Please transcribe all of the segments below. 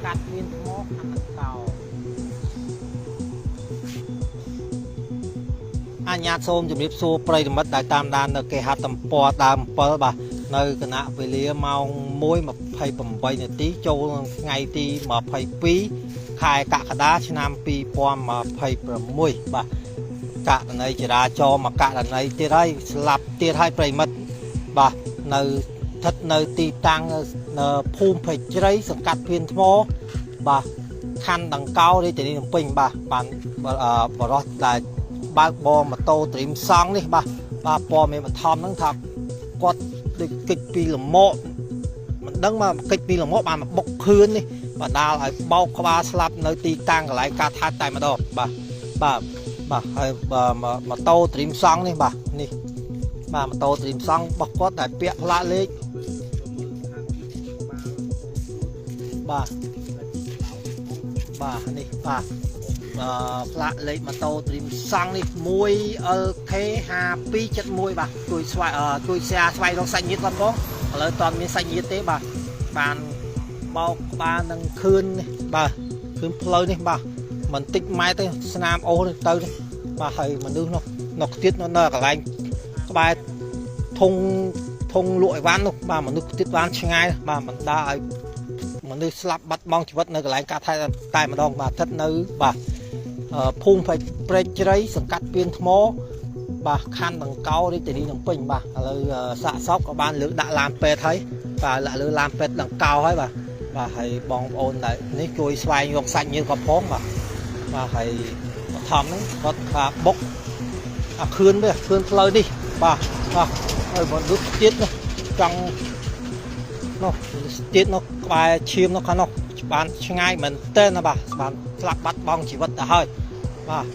កាត់មានថ្មខណ្ឌកោអញ្ញាតសូមជម្រាបសួរប្រិយមិត្តដែលតាមដាននៅគេហទំព័រដើម7បាទនៅគណៈវេលាម៉ោង1:28នាទីចូលក្នុងថ្ងៃទី22ខែកក្កដាឆ្នាំ2026បាទករណីចរាចរណ៍មកករណីទៀតហើយស្លាប់ទៀតហើយប្រិយមិត្តបាទនៅស្ថិតនៅទីតាំងនៅភូមិព្រែកជ្រៃសង្កាត់ភៀនថ្មបាទខណ្ឌដង្កោរាជធានីភ្នំពេញបាទបានបរោះដែលបើកបរម៉ូតូត្រៀមសង់នេះបាទបាទព័ត៌មានបឋមហ្នឹងថាគាត់ដូចគេចពីលមកមិនដឹងមកគេចពីលមកបានមកបុកខឿននេះបណ្ដាលឲ្យបោកក្បាលស្លាប់នៅទីតាំងកន្លែងការថាតែម្ដងបាទបាទបាទហើយម៉ូតូត្រៀមសង់នេះបាទនេះបាទម៉ូតូត្រៀមសង់របស់គាត់ដែលពាក់ផ្លាកលេខបាទបាទនេះបាទផ្លាកលេខម៉ូតូត្រៀមសង់នេះ 1LK 5271បាទជួយស្វែងជួយ share ស្វែងរកសាច់ញាតិគាត់ផងឥឡូវតន់មានសាច់ញាតិទេបាទបានបោកក្បាលនឹងខឿននេះបាទខឿនផ្លូវនេះបាទមិនតិចម៉ែត្រទេស្នាមអូសនេះទៅនេះបាទហើយមនុស្សនោះនោះទៀតនៅកន្លែងក្បែរធុងធុងលក់អីវ៉ាន់នោះបាទមនុស្សទៀតបានឆ្ងាយបាទមិនដើរឲ្យមនុស្សស្លាប់បាត់បង់ជីវិតនៅកន្លែងកាត់ថែតែម្ដងបាទស្ថិតនៅបាទភូមិព្រែកជ្រៃសង្កាត់ពៀនថ្មបាទខណ្ឌដង្កោរាជធានីភ្នំពេញបាទឥឡូវសាកសពក៏បានលើកដាក់ឡានពេទ្យហើយបាទដាក់លើឡានពេទ្យដង្កោហើយបាទបាទហើយបងប្អូនដែលនេះជួយស្វែងរកសាច់ញាតិក៏ផងបាទបាទហើយបឋមហ្នឹងគាត់ថាបុកអាខឿនវាខឿនផ្លូវនេះបាទបាទហើយមនុស្សទៀតនោះចង់នោះទៀតនោះក្បែរឈាមនោះខាងនោះបានឆ្ងាយមែនទែនណាបាទបានស្លាប់បាត់បង់ជីវិតទៅហើយបាទ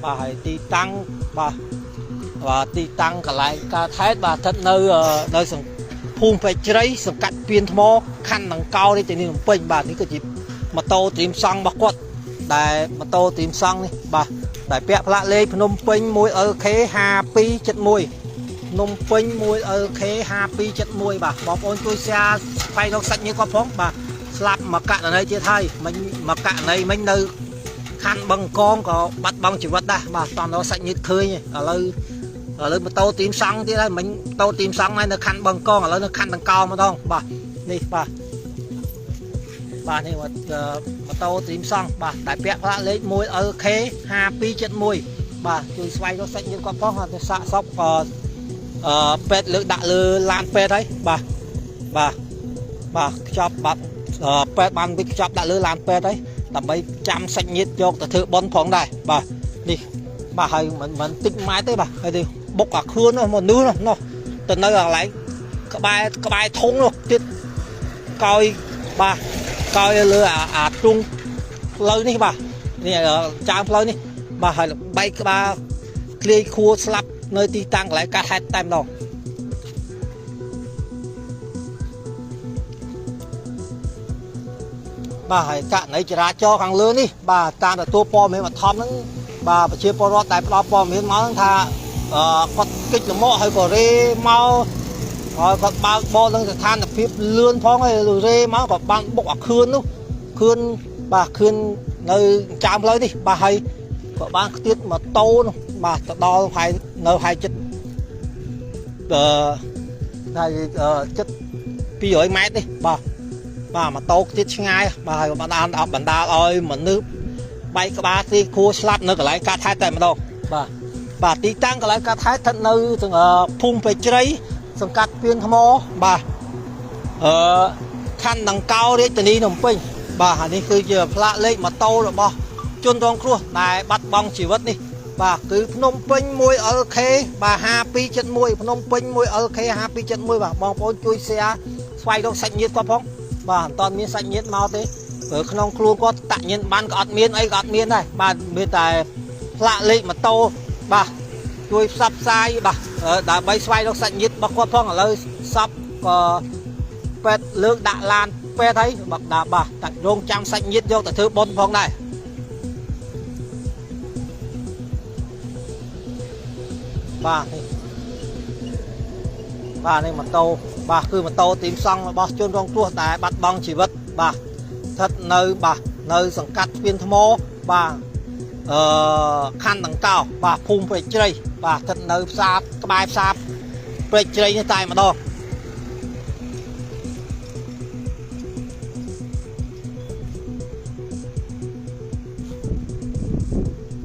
បាទហើយទីតាំងបាទបាទទីតាំងកន្លែងការថែតបាទស្ថិតនៅនៅសង្ភូមិពេជ្រៃសង្កាត់ពៀនថ្មខណ្ឌដង្កោរាជធានីភ្នំពេញបាទនេះគឺជាម៉ូតូត្រៀមសង់របស់គាត់ដែលម៉ូតូត្រៀមសង់នេះបាទដែលពាក់ផ្លាកលេខភ្នំពេញ 1LK 5271ភ្នំពេញ 1LK 5271បាទបងប្អូនជួយ share ស្វែងរកសាច់ញាតិគាត់ផងបាទស្លាប់មកករណីទៀតហើយមិញមកករណីមិញនៅខណ្ឌបឹងកងក៏បាត់បង់ជីវិតដែរបាទតោះសាច់ញាតិឃើញឥឡូវម៉ូតូទីមសង់ទៀតហើយមិញម៉ូតូទីមសង់នៅខណ្ឌបឹងកងឥឡូវនៅខណ្ឌដង្កោម្ដងបាទនេះបាទបាទនេះម៉ូតូទីមសង់បាទដែលពាក់ផ្លាកលេខ 1LK 5271បាទជួយស្វែងរកសាច់ញាតិគាត់ផងសាកសពក៏ពេទ្យលើកដាក់លើឡានពេទ្យហើយបាទបាទបាទខ្ចប់បាត់ពេទ្យបានវិខ្ចប់ដាក់លើឡានពេទ្យហើយដើម្បីចាំសាច់ញាតិយកទៅធ្វើបុណ្យផងដែរបាទនេះបាទហើយមិនតិចម៉ែត្រទេបាទហើយនេះបុកអាខឿននោះមនុស្សនោះទៅនៅកន្លែងក្បែរធុងនោះទៀតកោយបាទកោយលើអាទ្រុងផ្លូវនេះបាទនេះចាមផ្លូវនេះបាទហើយបែកក្បាលក្លាយខួរស្លាប់នៅទីតាំងកន្លែងកាត់ហេតុតែម្ដងបាទហើយករណីចរាចរណ៍ខាងលើនេះបាទតាមទទួលព័ត៌មានបឋមហ្នឹងបាទប្រជាពលរដ្ឋដែលផ្ដល់ព័ត៌មានមកហ្នឹងថាគាត់គេចលមកហើយក៏រេមកហើយគាត់បើកបរនឹងស្ថានភាពលឿនផងហើយរេមកក៏បានបុកអាខឿននោះខឿនបាទខឿននៅចាមផ្លូវនេះបាទហើយក៏បានខ្ទាតម៉ូតូនោះបាទទៅដល់ហើយនៅហើយចិត្តហើយចិត្ត200ម៉ែត្រនេះបាទបាទម៉ូតូខ្ទាតឆ្ងាយបាទហើយបណ្ដាលឲ្យមនុស្សបែកក្បាលទីខួរស្លាប់នៅកន្លែងកាត់ហេតុតែម្ដងបាទបាទទីតាំងកន្លែងកាត់ហេតុស្ថិតនៅភូមិពេជ្រៃសង្កាត់ពៀនថ្មបាទខណ្ឌដង្កោរាជធានីភ្នំពេញបាទអានេះគឺជាផ្លាកលេខម៉ូតូរបស់ជនរងគ្រោះដែលបាត់បង់ជីវិតនេះបាទគឺភ្នំពេញ 1LK បាទ5271ភ្នំពេញ 1LK 5271បាទបងប្អូនជួយ share ស្វែងរកសាច់ញាតិគាត់ផងបាទមិនតាន់មានសាច់ញាតិមកទេព្រោះក្នុងខ្លួនគាត់តាក់ញៀនបានក៏អត់មានអីក៏អត់មានដែរបាទមានតែផ្លាកលេខម៉ូតូបាទជួយផ្សព្វផ្សាយបាទដើម្បីស្វែងរកសាច់ញាតិរបស់គាត់ផងឥឡូវសពក៏ពេទ្យលើកដាក់ឡានពេទ្យហើយបាទបាទតែរងចាំសាច់ញាតិយកទៅធ្វើបុណ្យផងដែរបាទនេះបាទនេះម៉ូតូបាទគឺម៉ូតូទីមសង់របស់ជនរងគ្រោះដែលបាត់បង់ជីវិតបាទ ស្ថិតនៅបាទនៅសង្កាត់ស្ពានថ្មបាទអឺខណ្ឌដង្កោបាទភូមិព្រែកជ្រៃបាទស្ថិតនៅផ្សារក្បែរផ្សារព្រែកជ្រៃនេះតែម្ដង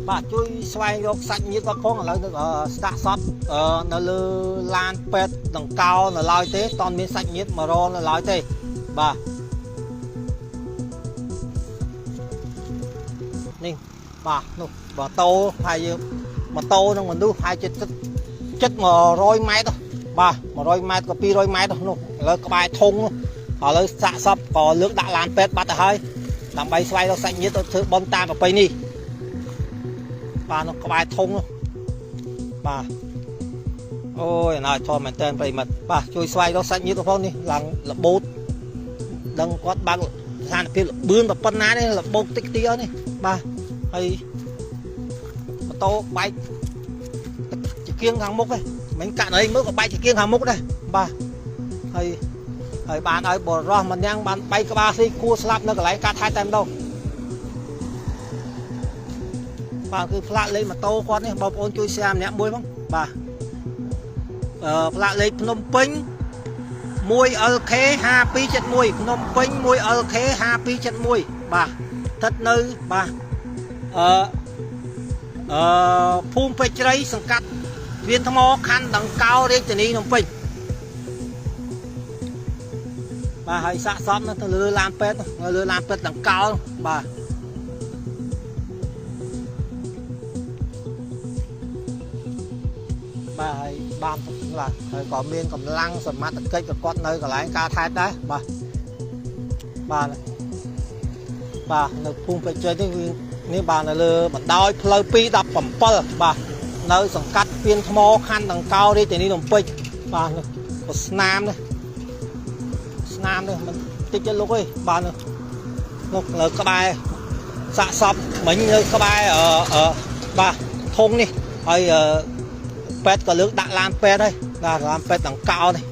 បាទជួយស្វែងរកសាច់ញាតិគាត់ផងឥឡូវនៅស្តាក់សពនៅលើឡានពេទ្យដង្កោនៅឡើយទេតន់មានសាច់ញាតិមករនៅឡើយទេបាទនេះបាទនោះម៉ូតូហើយយើងម៉ូតូនឹងមនុស្សហើយចិត្តចិត្ត100ម៉ែត្របាទ100ម៉ែត្រក៏200ម៉ែត្រនោះឥឡូវក្បែរធុងនោះឥឡូវសាកសពក៏លើកដាក់ឡានពេទ្យបាត់ទៅហើយដើម្បីស្វែងរកសាច់ញាតិទៅធ្វើបុណ្យតាមប្រពៃណីបាទនោះក្បែរធុងនោះបាទអូយណាធំមែនតើប្រិមិត្តបាទជួយស្វែងរកសាច់ញាតិផងនេះឡើងរបូតដឹងគាត់បើកស្ថានភាពលបឿនប៉ុណ្ណានេះរបូតតិចទីអស់នេះបាទហើយម៉ូតូបែកចង្គៀងខាងមុខឯងមិនករណីមើលក៏បែកចង្គៀងខាងមុខដែរបាទហើយហើយបានឲ្យបរោះម្នាក់បានបែកក្បាលស៊ីគួរស្លាប់នៅកន្លែងកាត់ថែតែម្ដងបាទគឺផ្លាកលេខម៉ូតូគាត់នេះបងប្អូនជួយ share ម្នាក់មួយផងបាទអឺផ្លាកលេខភ្នំពេញ 1LK 5271ភ្នំពេញ 1LK 5271បាទស្ថិតនៅបាទអឺអឺភូមិពេជ្រជ្រៃសង្កាត់វៀនថ្មខណ្ឌដង្កោរាជធានីភ្នំពេញបាទហើយសាកសពនៅទៅលើឡានពេទ្យនៅលើឡានពេទ្យដង្កោបាទបាទហើយបានបាទហើយក៏មានកម្លាំងសមត្ថកិច្ចក៏គាត់នៅកន្លែងការថែដែរបាទបាទបាទនៅភូមិពេជ្រជ័យនេះគឺនេះបាទនៅលើបណ្ដោយផ្លូវ217បាទនៅសង្កាត់ពៀនថ្មខណ្ឌដង្កោរាជធានីភ្នំពេញបាទនោះក៏ស្នាមនេះស្នាមនេះមិនតិចទេលោកអើយបាទនោះនោះនៅក្បែរសាកសពមិញនៅក្បែរអឺបាទធុងនេះហើយអឺពេទ្យក៏លើកដាក់ឡានពេទ្យហើយបាទឡានពេទ្យដង្កោនេះ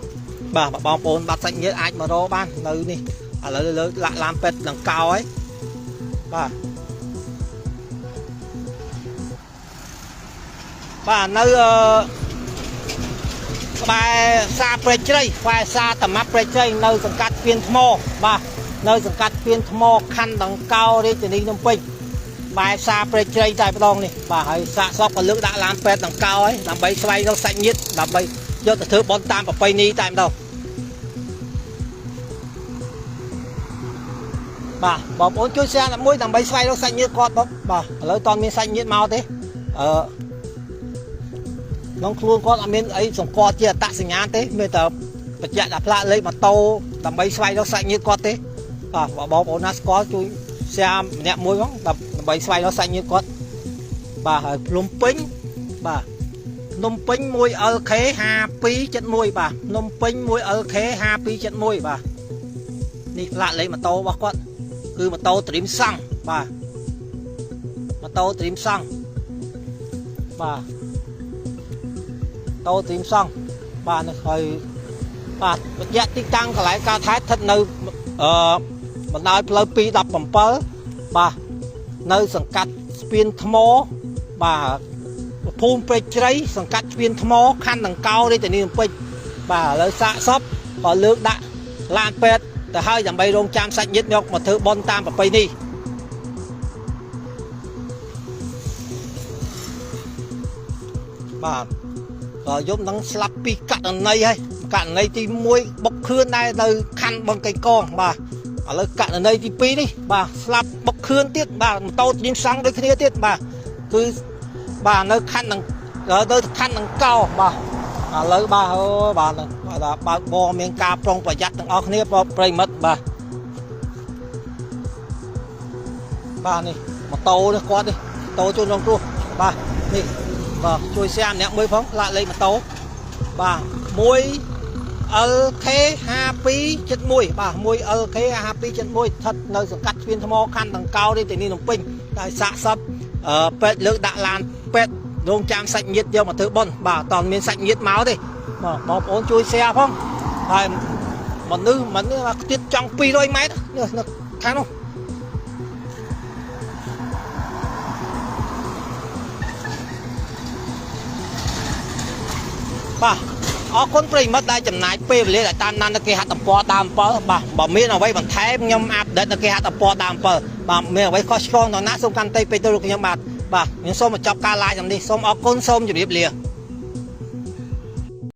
បាទបងប្អូនបាត់សាច់ញាតិអាចមករកបាននៅនេះឥឡូវលើកដាក់ឡានពេទ្យដង្កោហើយបាទបាទនៅអឺក្បែរផ្សារព្រែកជ្រៃក្បែរផ្សារតាម៉ាប់ព្រែកជ្រៃនៅសង្កាត់ពៀនថ្មបាទនៅសង្កាត់ពៀនថ្មខណ្ឌដង្កោរាជធានីភ្នំពេញបែរផ្សារព្រែកជ្រៃតែម្ដងនេះបាទហើយសាកសពក៏លើកដាក់ឡានពេទ្យដង្កោហើយដើម្បីស្វែងរកសាច់ញាតិដើម្បីយកទៅធ្វើបុណ្យតាមប្រពៃណីតែម្ដងបាទបងប្អូនជួយ share មួយដើម្បីស្វែងរកសាច់ញាតិគាត់បងបាទឥឡូវតន់មានសាច់ញាតិមកទេអឺក្នុងខ្លួនគាត់អត់មានអីសង្កត់ជាអត្តសញ្ញាណទេមានតែបញ្ជាក់ដល់ផ្លាកលេខម៉ូតូដើម្បីស្វែងរកសាច់ញាតិគាត់ទេបាទបងប្អូនណាស្គាល់ជួយ share ម្នាក់មួយផងដើម្បីស្វែងរកសាច់ញាតិគាត់បាទហើយភ្នំពេញបាទភ្នំពេញ 1LK 5271បាទភ្នំពេញ 1LK 5271បាទនេះផ្លាកលេខម៉ូតូរបស់គាត់គឺម៉ូតូត្រីមសង់បាទម៉ូតូត្រីមសង់បាទតូត្រីមសង់បាទនេះហើយបាទរយៈទីតាំងកន្លែងការថែស្ថិតនៅអឺបណ្ដោយផ្លូវ217បាទនៅសង្កាត់ស្ពានថ្មបាទភូមិព្រែកជ្រៃសង្កាត់ស្ពានថ្មខណ្ឌដង្កោរាជធានីភ្នំពេញបាទឥឡូវសាកសពក៏លើកដាក់ឡានពេទ្យទៅហើយដើម្បីរងចាំសាច់ញាតិយកមកធ្វើបុណ្យតាមប្រពៃណីបាទក៏យប់នឹងស្លាប់ពីករណីហើយករណីទី1បុកខឿនដែរនៅខណ្ឌបឹងកេងកងបាទឥឡូវករណីទី2នេះបាទស្លាប់បុកខឿនទៀតបាទម៉ូតូត្រៀមសង់ដូចគ្នាទៀតបាទគឺបាទនៅខណ្ឌនឹងនៅខណ្ឌនឹងកោបាទឥឡូវបាទអូបាទបាទបើកបរមានការប្រុងប្រយ័ត្នទាំងអស់គ្នាប្រិមិត្តបាទបាទនេះម៉ូតូនេះគាត់នេះម៉ូតូជួយរងគ្រោះបាទនេះបាទជួយ share ម្នាក់មួយផងផ្លាកលេខម៉ូតូបាទ1 LK 5271បាទ1 LK 5271ស្ថិតនៅសង្កាត់ស្ពានថ្មខណ្ឌដង្កោរាជធានីភ្នំពេញដែលសាកសពពេទ្យលើកដាក់ឡានពេទ្យរងចាំសាច់ញាតិយកមកធ្វើបុណ្យបាទអត់មានសាច់ញាតិមកទេបាទបងប្អូនជួយ share ផងហើយមនុស្សមនុស្សខ្ទៀតចង់200ម៉ែត្រនេះនៅខាងនោះ បាទអរគុណប្រិយមិត្តដែលចំណាយពេលវេលាដែលតាមដាននៅគេហទំព័រដើម7បាទបើមានអ្វីបន្ថែមខ្ញុំ update នៅគេហទំព័រដើម7បាទមានអ្វីខុសឆ្គងដល់ណាសូមកាន់តិពេកទៅលោកខ្ញុំបាទបាទខ្ញុំសូមបញ្ចប់ការ live នេះសូមអរគុណសូមជម្រាបលា។